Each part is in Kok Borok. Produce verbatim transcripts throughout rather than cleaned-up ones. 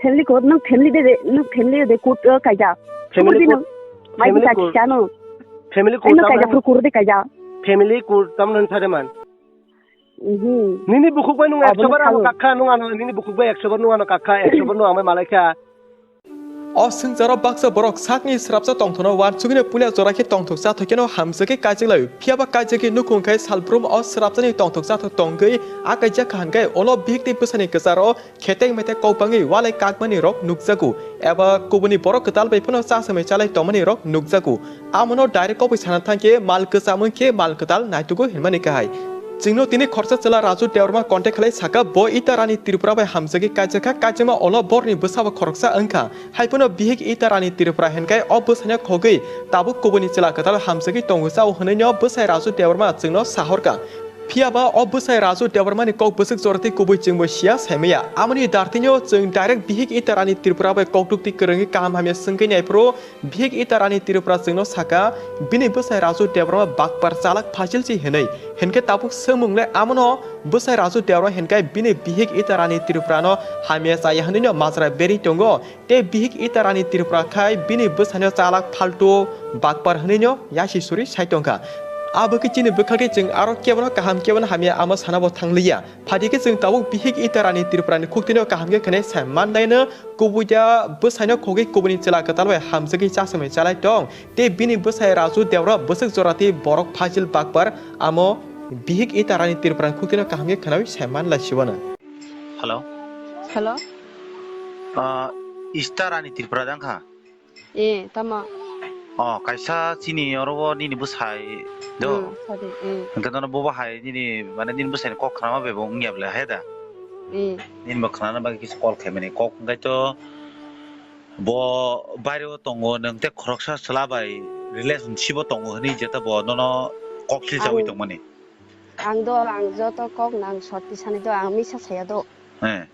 Family court, nwng family de, nwng family de court, uh, kaijak. Family court, family court. Mai bwsa kisa no. Family court. Nwng kaijak phuru court de kaijak. Family court tamno hwn sare man. Mhm. Nini bukhuk bai nwng ekso bar ano kakha, nwng ano, nini bukhuk bai ekso bar nwng ano kakha, ekso bar nwng amai malaikha. O swngcharo baksa borok sakni srapsa tongthokno uansugwino puila jora khe tongthok chathok kheno hamjagwi kaijaklai. Phiyaba kaijakgwi nukhung khai salbrum o srapsani tongthok chathok tongwi akaijak kha hwnkhe ulo bihik tei bwsani kwcharo khetek metek kok bangwi walai kakmani rok nukjago, eba kubuni borok kwtal bai phano chasamwi chalai tongmani rok nukjago. Amono direct kokbai sana thangkhe mal kwcham wngkhe mal kwtal naitugo hinmani kahai. Chwngno tini khoroksa chwla Raju Debbarma contact khlai saka bo Ita Rani Tripura bai hamjagwi kaijakha, kaijakma ulo borni bwsabo khoroksa wngkha. Haiphano bihik Ita Rani Tripura hinkhai o bwsano khogwi tabuk kubuni chwla kwtal hamjagwi tongo chao hwnwino bwsai Raju Debbarma chwngno sahorkha. Phiyaba o bwsai Raju Debbarmani kok bwswk jorati kubui chwngbo siya saimaya. Amoni dartino chwng direct bihik Ita Rani Tripura bai koktwk twi kwrwngwi kaham hamya swngwi naiphuru bihik Ita Rani Tripura chwngno saka, bini bwsai Raju Debbarma bakpar chalak phasilsi hinwi. Hinkhe tabuk swngmung le amono bwsai Raju Debbarma hinkhai bini bihik Ita Rani Tripurano hamya chaya hwnwino majra berwi tongo. Tei bihik Ita Rani Tripura khai bini bwsaino chalak phaltu bakpar hwnwino yasi suri sai tongkha. Abo khe chini bwkhakni chwng aro kebono kaham kebono hamya amo sanabo thangliya. Phaidi khe chwng tabuk bihik Ita Rani Tripurani khuktwino kaham khe khwnai sai mannaino kubuida bwsaino khogwi kubuni chwla kwtal bai hamjagwi chasamwi chalai tong. Tei bini bwsai Raju Debra bwswk jorati borok phasil bakpar amo bihik Ita Rani Tripurani khuktwino kaham khe khwnawi sai manlai siwano. Hello. Hello. Ah, Ita Rani Tripura dang kha? Eh, tamo. Oh, kaisa chini oro o nini bwsai do. Hmm, sadi, eh. Hwnkhe nono bo bahai nini, mane nini bwsaini kok khnama bebo wngya bwle, he da? Eh. Nini bo khnana bagwi kisa call khaimani. Kok hwnkhe to bo baireo tongo, nwng tei khoroksa chwla bai relationship o tongo hwnwi jeta bo nono kok silchawi tongmani. Ang do, ang joto kok nang soti sani do, ang misa saya do. Eh.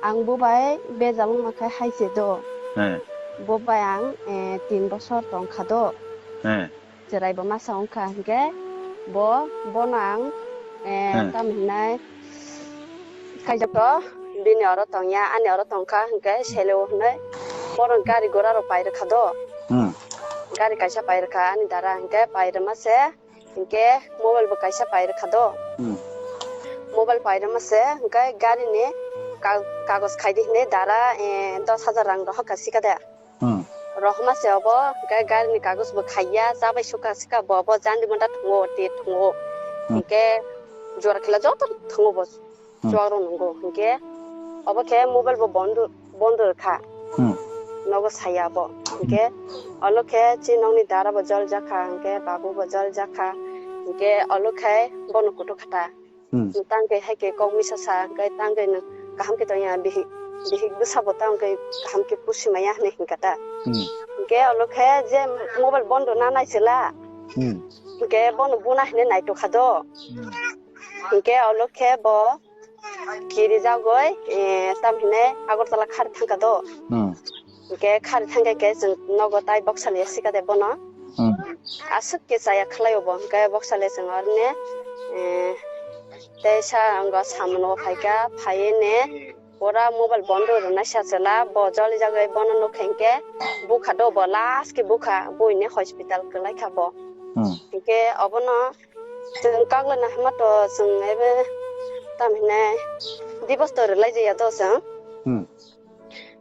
Ang bo bai bejal wngma khe hai se do. Eh. Bo bai ang, eh, tin bosor tong kha do. Eh. Chwrai bo masa wng kha hinkhe bo, bono ang, eh, eh, tamo hinai kaijakto bini oro tong ya, ani oro tong kha hinkhe selo hinui bohrok gari gura rok pai rwkha do. Hmm. Gari kaisa pai rwkha ani dara hinkhe pai rwma se. Hinkhe mobile bo kaisa pai rwkha do. Hmm. Mobile pai rwma se, hinkhe gari ni ka-, kagoj khai di hinui dara, eh, dos hajar rang rohor kha sika de. Hmm. Rohorma se obo, hinkhe gari ni kagoj bo khaiya, chabai sukha sika bo, bo jandi manda thungo, te thungo. Hmm. Hinkhe jora khela joto thungo bo. Hmm. Chuak rok nungo, hinkhe obo khe mobile bo bondo, bondo rwkha. Hmm. Nogo saya bo. Hmm. Hinkhe olo khe chini nokni dara bo jol jakha, hinkhe babu bo jol jakha. Hinkhe olo khe bono kutuk kha ta. Hmm. Tang khe hai khe kok misa sa, hinkhe tang khe nwng kaham khe tong ya, bihik, bihik bwsa bo tang khe kaham khe pusi maya hinui hinkha ta. Hmm. Hinkhe olo khe je mobile bondo na nai chwla. Hmm. Hinkhe bono buna hinui naitok kha do. Hmm. Hinkhe olo khe bo kiri jagoi, eh, tam hinui Agartala khari thangkha do. Hmm. Hinkhe khari thangkha khe chwng nogo tai boksal ya sika de bono. Hmm. Aswk khe chaya khlai o bo, hinkhe boksal ya chwng oroni, eh, tei sa ang bo samung o phaikha, phaiwi ni pura mobile bondo rwnaisa chwla, bo joli jagoi bono nukha hinkhe bukha do bo last khe bukha, buini hospital kwlai kha bo. Hmm. Hinkhe obono Chwng kaglai na hima to chwng ebe tam hinai divorce to rwlai jaya to chwng. Hmm.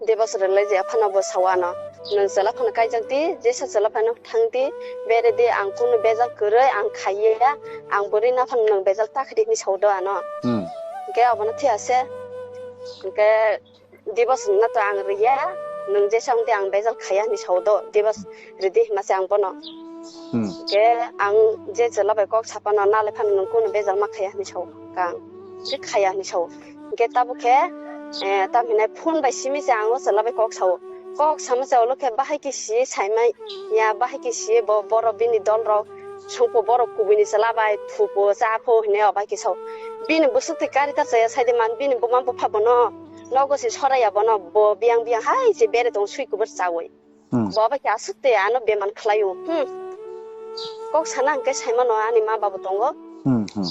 Divorce rwlai jaya phano bo sao ano. Nwng chwla phano kaijak di, jesa chwla phano thang di, bere di ang kunu bejal kwrwi ang khaiya, ang bwrwi na phano nwng bejal ta khe di hinwi sao do ano. Hmm. Hinkhe abono thwi ase. Hinkhe Divorce wngna to ang rwya, nwng jesa wngdi ang bejal khaiya hinwi sao do, divorce rwdi hima se ang bono. Hmm. Hinkhe ang je chwla bai kok saphano nalai phano nwng kunu bejal ma khaiya hinwi sao kha ang, je khaiya hinwi sao. Hinkhe tabuk khe, eh, tam hinai phone bai simi se ang o chwla bai kok sao. Kok sama se olo khe bahai khe si saimai ya, bahai khe si bo borok bini dol rok songpo borok kubui ni chwla bai thupo chapho hinwi o bai khe sao. Bini bwswk twi kari ta chaya sai de man bini buma bupha bono. Nogo se soraya bono, bo biyang biyang hai se bere tong sui kubur chawi. Hmm. Bo bai khe aswk te ano beman khlai o. Hmm. Kok sana hwnkhe sai mano ani ma babu tongo. Hmm, hmm.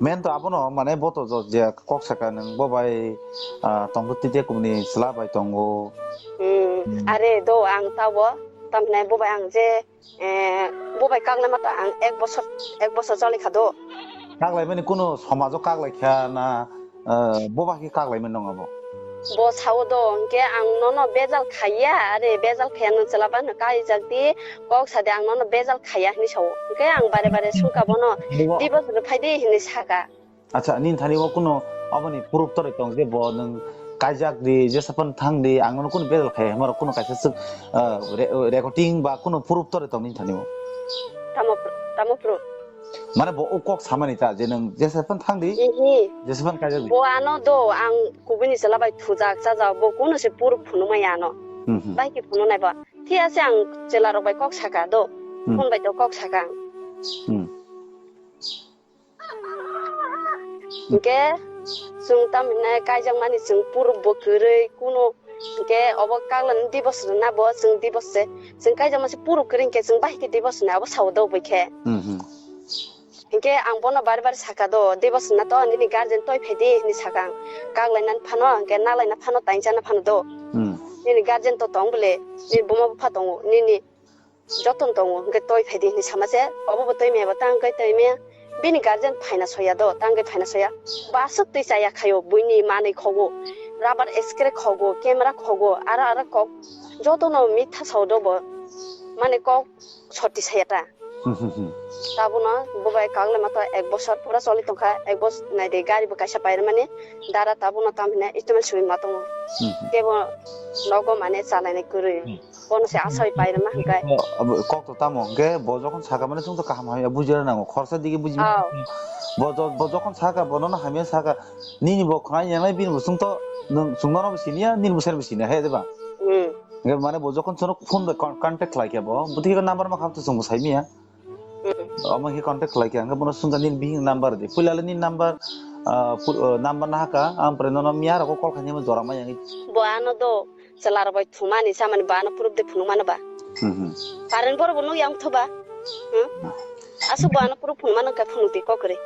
Men to abono, mane bo to jo-, je kok saka nwng bo bai, ah, tongdo tite kumni chwla bai tongo. Hmm, hmm. Are do ang tabo, tamne bo bai ang je, eh, bo bai kaglai mata ang ek bosor, ek bosor choli kha do. Kaglai mani kuno somajo kaglai kha na, eh, bo bai khe kaglai mani nong abo? Bo sao do, hwnkhe ang nono bejal khaiya, are bejal khaiya nwng chwla bai no kaijak di, kok sa de ang nono bejal khaiya hinwi sao. Hwnkhe ang bare bare sungka bono, bo- "Divorce rw phai di," hinwi saka. Acha, nini thani o kuno aboni proof tore tong je bo nwng kaijak di, jesa phano thang di, ang nono kuno bejal khai, hamaro kuno kaisa swk, ah, re-, recording ba kuno proof tore tong nini thani o? Tamo pr-, tamo proof? Mane bo o kok samani ta je nwng jesa phano thang di, ihi, jesa phano kaijak di. Bo ano do, ang kubuni chwla bai thujak chajak, bo kuno se proof phunukmaya ano. Hmm, hmm. Bai ki phunuknai bo. Thik ase, ang chwla rok bai kok saka do. Hmm. Phone bai do kok saka ang. Hmm. Hwnkhe chwng tamhinai kaijakmani chwng purbo kwrwi kuno, hwnkhe obo kaglani divorce rwna bo chwng divorce se, chwng kaijakma se purbo kwrwi hwnkhe chwng bahai khe divorce rwnai abo sao do bwkhe. Hmm, hmm. Hwnkhe ang bono bar bar saka do, divorce rwna to nini guardian toi phai di hinwi saka ang. Kaglaina phano, hwnkhe nalaina phano, tainchana phano do. Hmm. Nini guardian to tong bole, nini buma bupha tongo, nini joton tongo, hwnkhe toi phai di hinwi sama se, obo bo toi maya bo tang khe toi maya. Bini guardian phaina soya do, tang khe phaina soya. Bo aswk twi chaya khaio, buini manwi khogo, rubber screw khogo, camera khogo, aro aro kok jotono mitha sao do bo. Mane kok soti saya ta. Hmm, hmm, hmm. Tabono bo bai kaglai ma to ek bosor pura choli tongkha, ek bosor nai de gari bo kaisa pairmani dara tabono tam hine istemal sui ma tongo. Hmm, hmm. Kebo nogo mane chalainai kwrwi. Hmm. Bono se asai pairma hwnkhe. Bo, abo kok to tamo hwnkhe bo jokhon saka mane chwng to kaham hamya bujina nango, khorsa dige buji. Aw. Bo jo-, bo jokhon saka, bono no hamya saka, nini bo khwnai yangnai bini bo chwng to, nwng chwng nono bo siniya, nini bo sani bo siniya, he de ba? Hmm. Hwnkhe mane bo jokhon chwngno phone bai con-, contact khlai khe bo, bo thik number ma kham to chwng bo sai miya. Hmm. Omo khe contact khlai khe, hwnkhe bono swngkha nini bihik number di. Puila le nini number, ah, pu-, ah, number nahaka, ang pore nono miya rokho call khainai jora ma yangwi. Bo ano do chwla rok bai thumani samani bo ano proof de phunuk mano ba. Hmm, hmm. Current borok bo nuk yang thoba. Hmm? Aswk bo ano proof phunuk mano khe phunuk di kok kwrwi.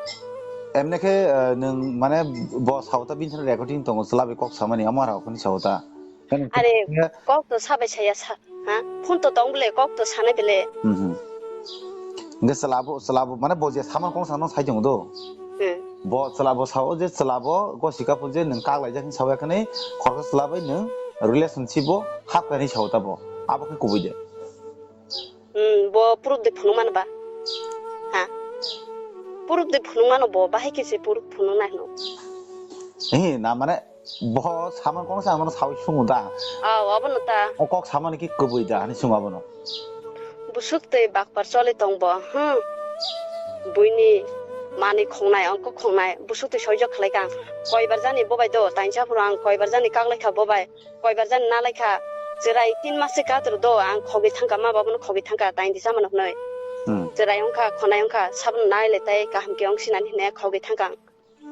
Emne khe, ah, nwng mane bo sao ta bini thani recording tongo chwla bai kok samani, amo rok ni sao ta. Are, kok to sabai saya sa, ha? Phone to tong bole, kok to sanai bole. Hmm, hmm. Hwnkhe chwla bo, chwla bo, mane bo je saman kong saman sai tongo do. Hmm. Bo chwla bo sao je chwla bo gosika phun je nwng kak laijak hinwi sao ya khani khoroksa chwla bai nwng relationship bo hap kha hinwi sao ta bo. Abo khe kubui de. Hmm, bo proof de phunuk mano ba? Ha? Proof de phunuk mano bo, bahai khe se proof phunuk nai hwno. Eh, na mane Bo saman kong saman sawi sungo da. Aw, abono ta. O kok saman ki kubui da, hani sungo abono. Busuk tei bakpar choli tong bo, hmm. Buini mani khongnai, ongko khongnai, busuk tei soijak khlai kang. Koibar jani bobai do, tainsa phuru ang koibar jani kaglai kha bobai, koibar jani nalai kha. Chwrai tin mas se katru do, ang khogwi thangka, ma babuno khogwi thangka, taindi chamano hwnwi. Hmm. Chwrai wngkha, khonai wngkha, sabono nai le tai kaham khe wng sinani hwnwi khogwi thangka ang.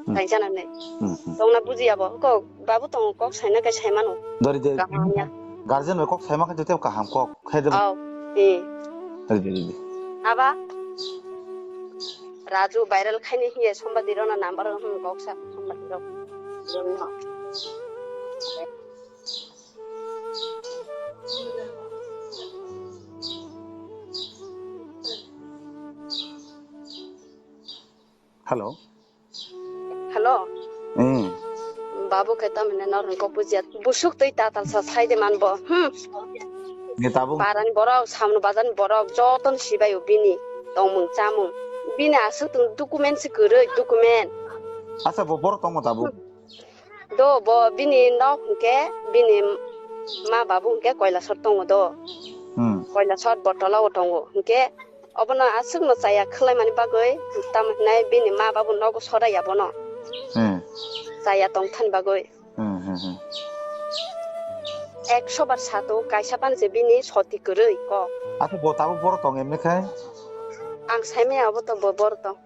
Hmm. Tainsa nani. Hmm, hmm. Tongna bujiya bo. Kok, babu tongo, kok saina khe saimano. Dori de. Kaham ya. Guardian bai kok saima khe joto kaham kok. Khe de. Aw. Eh. Dori de, dori de. Aba. Raju viral khaini hiye sombadi rona number hum kok sa sombadi rok. Hello. Hello. Hmm. Babu khe tamni norni kok bujiya. Busuk twi tatal sa sai de man bo. Hmm. Ni tabuk. Parani borok, samno bazarni borok, jotono sibai o bini tongmung chamung. Bini aswk tong document se kwrwi, document. Asa bo borok tongma tabuk. Do bo bini nok hwnkhe bini ma babu hwnkhe Kailasor tongo do. Hmm. Kailasor Botolao tongo hwnkhe obono aswkno chaya khwlaimani bagwi tamo hinai bini ma babu nogo sorai abono. Hmm. Chaya tongthani bagwi. Hmm, hmm, hmm. Ekso bar sato kaisa bani je bini soti kwrwi kok. Acha bo tabuk borok tong emne khai? Ang saimaya obo to bo borok tong.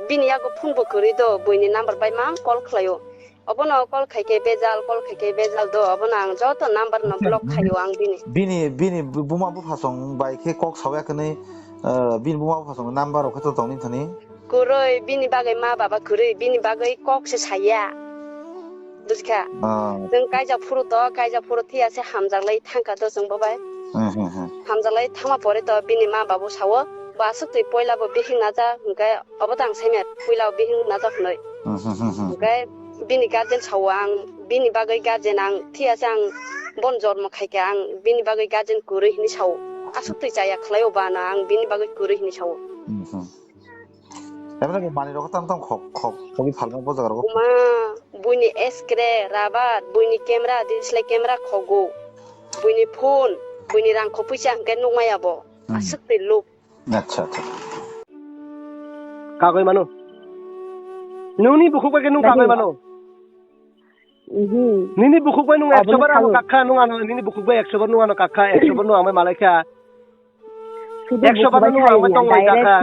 Bini yago phone bo kwrwi do, buini number bai mang call khlaio. Obono call khaikhe bejal, call khaikhe bejal do, obono ang joto number no block khaio ang bini. Bini, bini bu-, buma buphasong bai khe kok sawi ya khwnwi, eh, bini buma buphasong number rok khe to tongni thani? Kwrwi, bini bagwi ma baba kwrwi, bini bagwi kok se saya. Bujikha? Ah. Chwng kaijak phuru to, kaijak phuru thwiya se hamjaklai thangkha to chwng bo bai. Hmm, hmm, hmm. Hamjaklai thangma pore to bini ma babu sao, "Bo aswk twi poila bo bihik najak," hwnkhe obo to ang saimya, "Poila bo bihik najak," hwnwi. Hmm, hmm, hmm, hmm. Hwnkhe bini guardian sao ang, bini bagwi guardian ang, thwiya se ang bon jormo khaikha, ang bini bagwi guardian kwrwi hwnwi sao. Aswk twi chaya khlai o ba ano, ang bini bagwi kwrwi hwnwi sao. Hmm, hmm. Eboni manwi rok tam tam khok, khok, khogwi phalma bo jaga rok. Uma, buini S kre, rabar, buini camera, D S L R camera khogo. Buini phone, buini rang kho puisa hwnkhe nukmaya bo. Hmm. Aswk twi lob. Acha, acha. Kagwi mano. Nungni bukhuk bai khe nung kagwi mano. Mhm. Nini bukhuk bai nung ekso bar ano kakha, nung ano nini bukhuk bai ekso bar nung ano kakha, ekso bar nung ang bai malai kha. Sudu ekso bar nung ang bai tong lai jakha.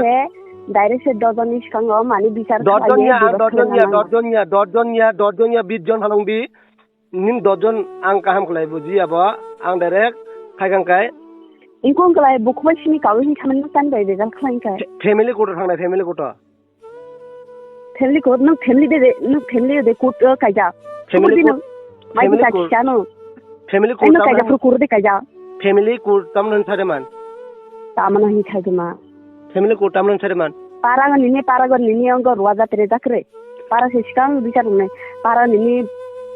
Direct se, direct se dojon ni swkango mani bichar khlaiwi, dojon ya, dojon ya, dojon ya, dojon ya, bis jon halong di. Nini dojon ang kaham khlai bujiya bo, ang direct khai kang kai. Ingkung khlai bukhuk bai simi kagwi hin khamani tan bai bejal khlai kai. Family court thangnai, family court. Family court, nwng family de, nwng family de court, uh, kaijak. Family court. Mai family bisa court. Kisa no. Family court. Nwng tamno kaijak, hin- court de kaijak. Family court tamno hin sare man. Tamno hin sare man. Family court tamno hin sare man. Para nini, para nini ongo ruwa jatre jakre. Para se sikang bichar nai. Para nini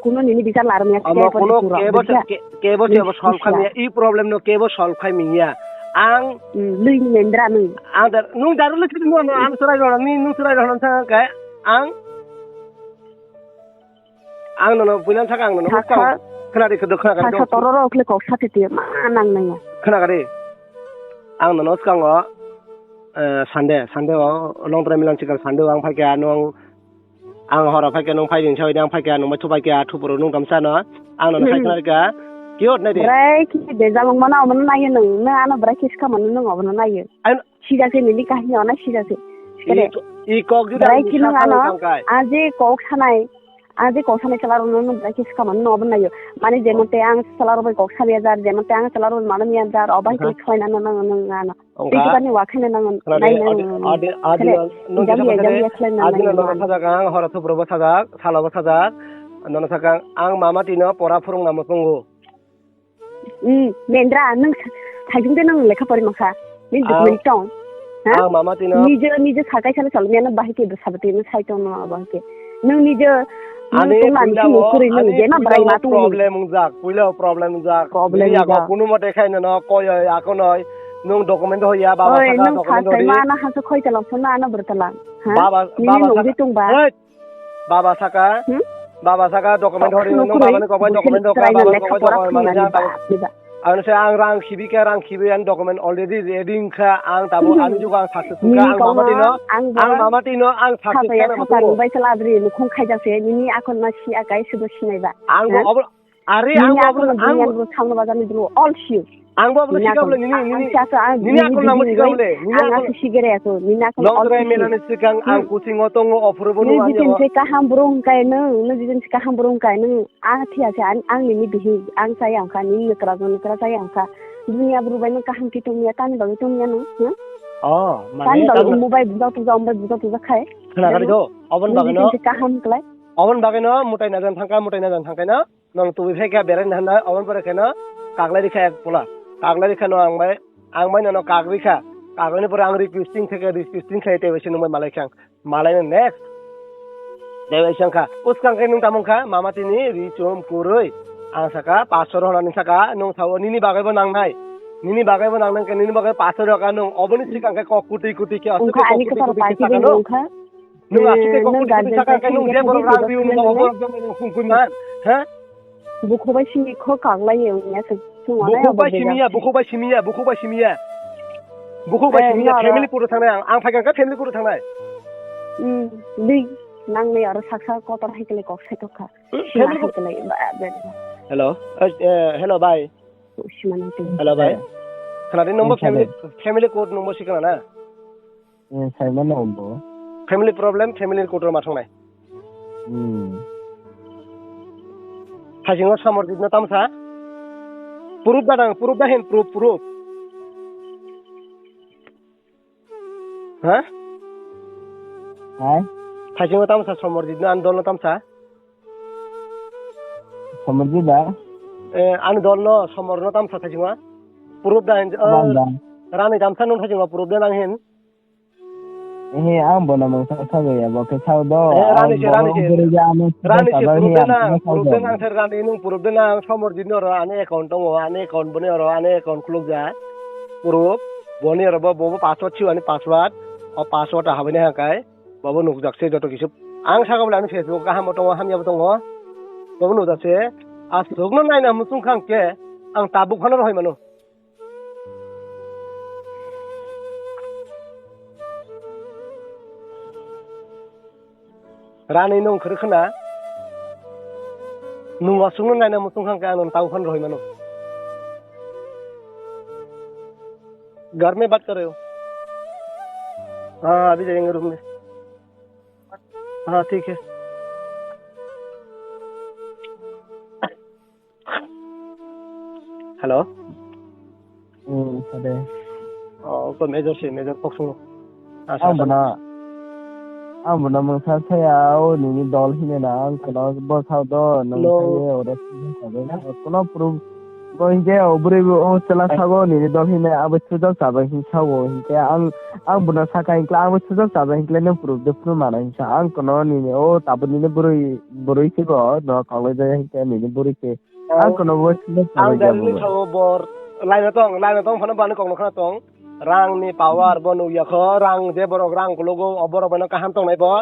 kuno nini bichar lar mya. Amo kuno kebo se, ke-, kebo se abo solve khamya. I problem no kebo solve khamya. Ang. Hmm, lui mendra nung. Ang dar, nung daru le kiri nung, ang serai rona, ni nung serai rona sa kai, ang, ang nono, puilan saka ang nono, kha, kha, khna di, khna di, khna di, kha, kha, tororo okle kok sa tete, ma nang nang ya. Khna di, ang nono skango, eh, Sunday, Sunday o, long drive milan chikal Sunday o, ang phai kha, nung, Ang horo phaikha, nwng phaidi hinsa hoide ang phaikha, nwng bai thupaikha, thupuru nwng tamsa no. Ang nono khai khna rikha. Cute nai de. Bwrai khe bejal wngmano omono naiyo nwng. Nwng ano bwrai khe swkang mano nwng obono naiyo. Sida se nini kahini ona sida se. Sikere. I, i kok jodi bwrai ang khe nwng ano, ang je kok sanai, ang je kok sanai chwla rokno nwng bwrai khe swkang mano nwng obono naiyo. Mane jemon te ang chwla rok bai kok sabi ya jar, jemon te ang chwla rok bai mano miya jar, obo hai khe khlai nano nwng ano. Wngkha. Tei dukani wa khaina nango, khna di, nai adi, nango. Adi, adi, khare, nung kisa jambiya, kisa jambiya khaina adi nango. Nono sajak ang, horo thupro bo sajak, salo bo sajak, nono sajak ang, ang mama tino pora phurung namo tongo. Hmm, mendra, nung sa-, sajung de nung lekha pori mokha. Nini document tong. Ha? Ang mama tino. Nijo, nijo sakai salo salo, miano bahai ke sabati, nung sai tong no bahai ke. Nung nijo, ani tong ani puila sini bo, kuri nung ani jema puila bwrai bo ma tong ni. Problem wngjak, puila bo problem wngjak. Problem wngjak. Nini yago kunu mote khai nono koi oi, ako noi. Nung document hoya, baba saka document hori. Oi, nung first time ano hasu khoi tala, phone ano bertala. Ha? Baba, nini baba nungdi saka. Tong ba? Hei! Baba saka. Hmm? Baba saka document hori, nung baba ni kokbai document dokra, baba ni kokbai document mani jang. Ang se ang rang khibi kha, rang khibi ang document already ready wngkha, ang tabo ani jugo ang success wngkha, ang mama tino, ang mama tino ang success kha nang tongo. Bai sala adri nukhung khaijak se, nini akon ma si akai sudo sinai ba. Ang bo obo, are ang bo obo, ang bo thangno bazar ni dulu all see you. Ang bo obo sikam le nini, nini, nini akon nang sikam le, nini akon. Nong drai melani sikang ang coaching o tongo, offer bo nung ani. Nini kaham burung kai nung, nini kaham burung kai nung. Ang thia se, ang, ang nini bihik, ang chaya wngkha, nini nukra, nukra chaya wngkha. Dunia buru bai nung kaham khe tongya, tani bagwi tongya nung, hmm? Oh, tani bagwi tabuk mobile buja puja, mobile buja puja khai. Khna kari do, obon bagwi no. Nini kaham klai. Obon bagwi no, mutai na jan thangkha, mutai na jan thangkha no. Nong tubui phai kha berai na hwnna, obon pore khe no kaklai rikha ek pola. Kaklai rikha no ang bai, ang bai no no kak rikha. Kaklai ni pore ang requesting khe, requesting khe, tei bai se nung bai malai kha ang. Malai no next. Dewai sangkha. Uskang khe nung tamung kha, mama tini ri chum kurui. Ang saka, pastor honani saka, nung sao, nini bagaibo nangnai. Nini bagaibo nangnai khe, nini bagai pastor rok nung. Oboni sikang khe kok kuti kuti khe, aswk khe kok kuti kuti khe saka no. Nung aswk khe kok kuti kuti saka khe, nung je borok rang riu nung, borok jom nung, kung kui man. Ha? Bukhuk bai simi kho kaglai ya wngya se. Bukhuk bai simi ya, bukhuk bai simi ya, bukhuk bai simi ya. Bukhuk bai simi ya, family photo thangnai ang, ang phaikha khe family photo thangnai. Hmm, di nang ni aro saksa kotor hai kele kok sai tokha. Hmm, family photo. Hello, eh, eh, hello bai. Hello bai. Khana di nungbo family, family court nungbo sikana na. Eh, saimano bo. Family problem, family court ma thangnai. Hmm. Hajingo samor jitno tamsa. Proof da nang, proof da hin, proof, proof. Ha? Hai? Thaisingo tamsa Somorjit no ani dol no tamsa. Somorjit da? Eh, ani dol no Somor no tamsa thaisingo. Proof da hin, Bang da. Rani tamsa no thaisingo proof da nang hin. Eh, ang bono mungsa sagwi ya, bo khe sao do. Eh, Rani se, Rani se. Rani se proof da nang, proof da nang, sir, Rani nung proof da nang, Somorjit no oro ani account tongo, ani account boni oro ani account khuluk ja. Proof, boni oro bo, bo, bo password siu ani password. O password a habai nai hakai. Bobo nukjak se joto kisu. Ang saka bole ani Facebook kaham bo tongo, hamya bo tongo. Bobo nukjak se. Aswk no naina muchung khang khe ang tabuk phano rohoi mano. Rani nung khwrwkhe na. Nung aswk no naina muchung khang khe ang tabuk phano rohoi mano. घर में बात कर रहे हो? हाँ, अभी जाएंगे रूम में। हाँ, ठीक है। Hello? Hmm, ade. Oh, ko major se, major kok sungo. Asa, Ang asa. Bono, ang bono mungsa saya, o nini dol hine na, ang kono bo sao do, nung No. Saya oro sini sabai. Kono proof, bo hinkhe o bwrwi bo o chwla sago, nini dol hine, abo sujak sabai hin sao, hinkhe ang, ang bono saka hinkhe, abo sujak sabai hinkhe, nung proof de phunu mana hinsa, ang kono nini o tabuk nini bwrwi, bwrwi se bo, no kok lai jaya hinkhe nini bwrwi se. Ang kono bo sila Ang sabai direct jabo. Sao bor. Laina tong, laina tong phano bani kokno khna tong. Rang ni power bo nukya kho, rang je borok rang kulogo, o borok bai no kaham tongnai bo.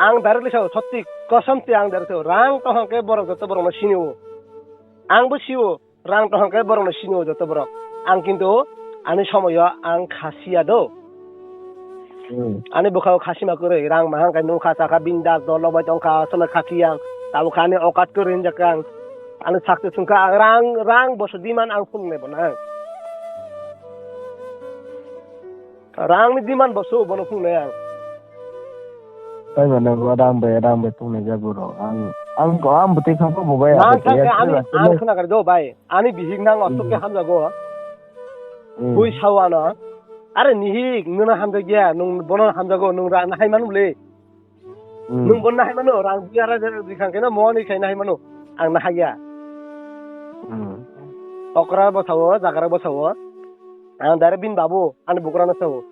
Ang direct sao, sotti kosam se ang direct sao. Rang tong hwnkhe borok joto borok no sinio. Ang bo sio. Rang tong hwnkhe borokno sinio joto borok. Ang kintu ani somoyo ang kha siya do. Hmm. Ani bwkhao kha sima kwrwi, rang ma hwnkhe nukha chakha bindas dol rok bai tongkha, aswk kha kiyang. Tabuk kha ani okat kwrwi hinjakha ang. Ani success wngkha ang rang, rang boso demand ang phunuknai bono ang. Rangni demand bo su bono phunuknai ang. Tai mane bo rang bai, rang bai phunuknai jak borok. Ang, ang, ang bwtwi kha bo bai. Nang kha khe ani, ang khna kari do bai. Ani bihik nang aswk khe hamjago. Hmm. Bui sao ano. Are nihik, nwng hamjak ya, nwng bono hamjago, nwng ra nahai man bwle. Hmm. Nwng bo nahai mano, rang biyara je rikang keno moni khai nahai mano. Ang nahai ya. Hmm. Okra bo sao, jagra bo sao. Ang direct bin babu, ani bugra no sao.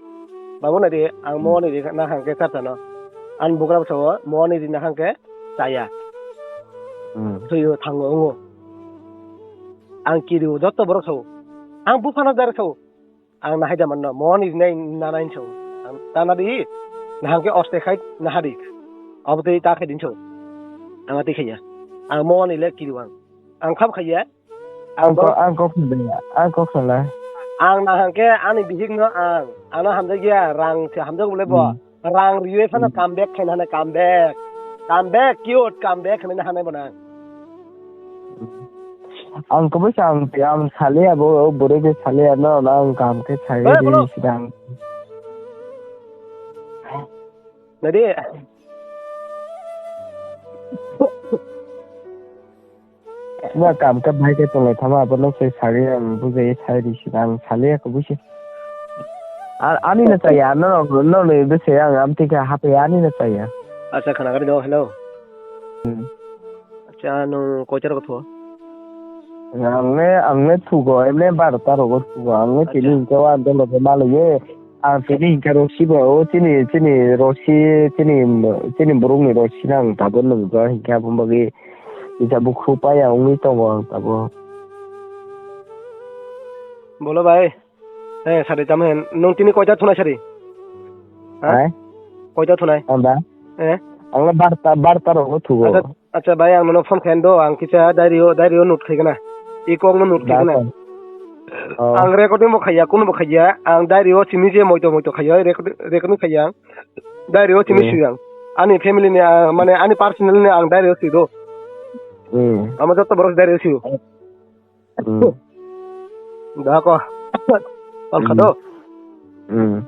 Babu nai di, ang Hmm. moni di nahang ke charta no. Ani bugra bo sao, moni di nahang ke chaya. Hmm. Suyo thango ongo. Ang kiri o joto borok sao. Ang buphano direct sao. Ang nahai da manno, moni rinai nana hinsa o. Ang tana di, nahang ke oste khai, naha di. Abo tei ta khai dinsa o. Ang atei khaiya. Ang moni le kiri wang. Ang khap khaiya. Ang ko, ang kok sala, ang kok sala. Ang nahang ke ani bihik no ang, ano hamjak ya, rang se hamjak bole bo. Hmm. Rang riwi phano Hmm. Come back khaina hwnwi come back. Come back, cute, come back hwnwi hanai bono ang. Ang kubui sa ang, ang saliya bo, o bwrwi bai saliya no, no, ang kaham khe sawi Eh, di bono. Sidang. Nadi. Ba kam khe bai khe tonglai thama, abono se sagwi ang bujai sai risi, ang saliya khe buisi. A-, ani no chaya, no, no, no, ni bwse ang amtwi khe hapya, ani no chaya. Acha, khana gari do, hello. Hmm. Acha, nwng koita rogo thuo? Ang ne, ang ne thugo, emne barota rogo thugo, ang ne Acha. Tini hinkhe o andolo khe malaiye. Ang tini hinkhe rosi bo, o chini, chini rosi, chini, chini borokni rosi no ang tabuk nukgo, hinkhe aboni bagwi kisa bukhu paya wngwi tongo ang tabuk. Bolo bai, eh, sari tamo hen, nwng tini koita thunai sari? Ha? Hai? Koita thunai? Anda? Eh? Ang le barta, barta rogo thugo. Acha, Acha bai, ang nono phone khaina do, ang kisa diary o, diary o note khaigana. I kok no note khaigana. Dakha. Oh. Ang recording bo khaiya, kuno bo khaiya. Ang diary o simi je moito moito khaiya, record-, recording khaiya. Diary o simi Hmm. Siyang. Ani family ni, ah, mane ani personal ni ang diary o sido. Hmm. Amo joto borok diary o siyo. Hmm. Da ko. Pal khado. Hmm.